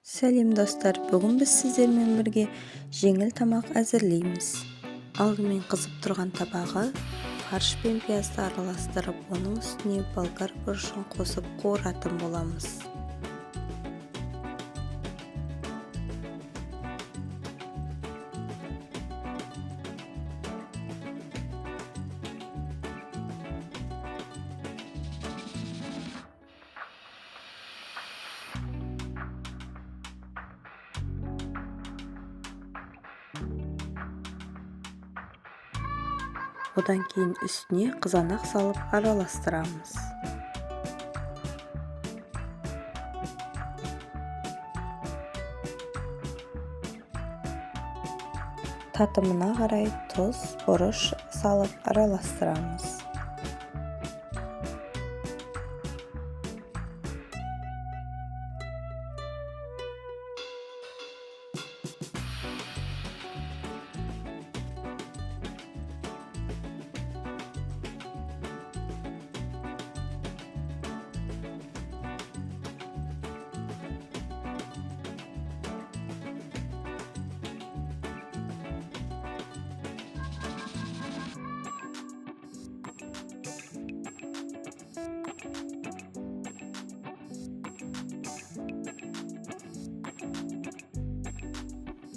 Сәлем, достар! Бүгін біз сіздермен бірге жеңіл тамақ әзірлейміз. Алдымен қызып тұрған табаға фарш пен пиязды араластырып, оның үстіне болгар бұрышын қосып қуыратын боламыз. Одан кейін үстіне қызанақ салып араластырамыз. Татымына қарай тұз, бұрыш салып араластырамыз.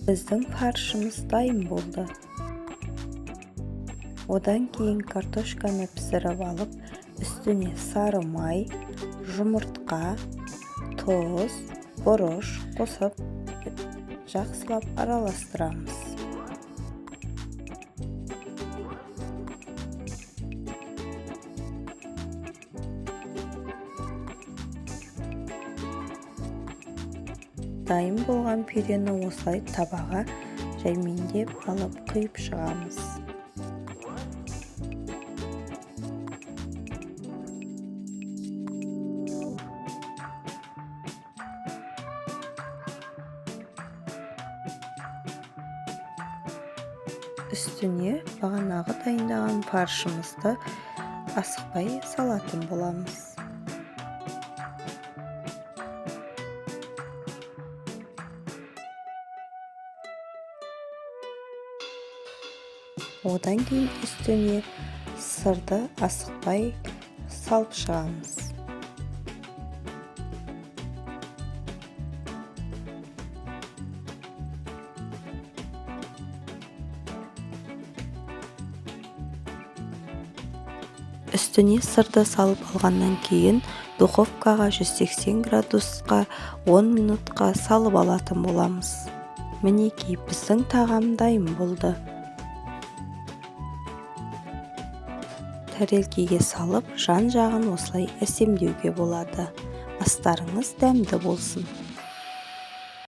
Біздің фаршымыз дайын болды. Одан кейін картошканы пісіріп алып, үстіне сары май, жұмыртқа, тұз, бұрыш қосып, жақсылап араластырамыз. Дайын болған пюрені осылай табаға жаймендеп алып құйып шығамыз. Үстіне бағанағы дайындаған фаршымызды асықпай салатын боламыз. Одан кейін үстіне сырды асықпай салып шығамыз. Үстіне сырды салып алғаннан кейін духовкаға 180 градусқа 10 минутқа салып алатын боламыз. Мінекей, біздің тағам дайын болды. Тәрелкеге салып, жан-жағын осылай әсемдеуге болады. Астарыңыз дәмді болсын.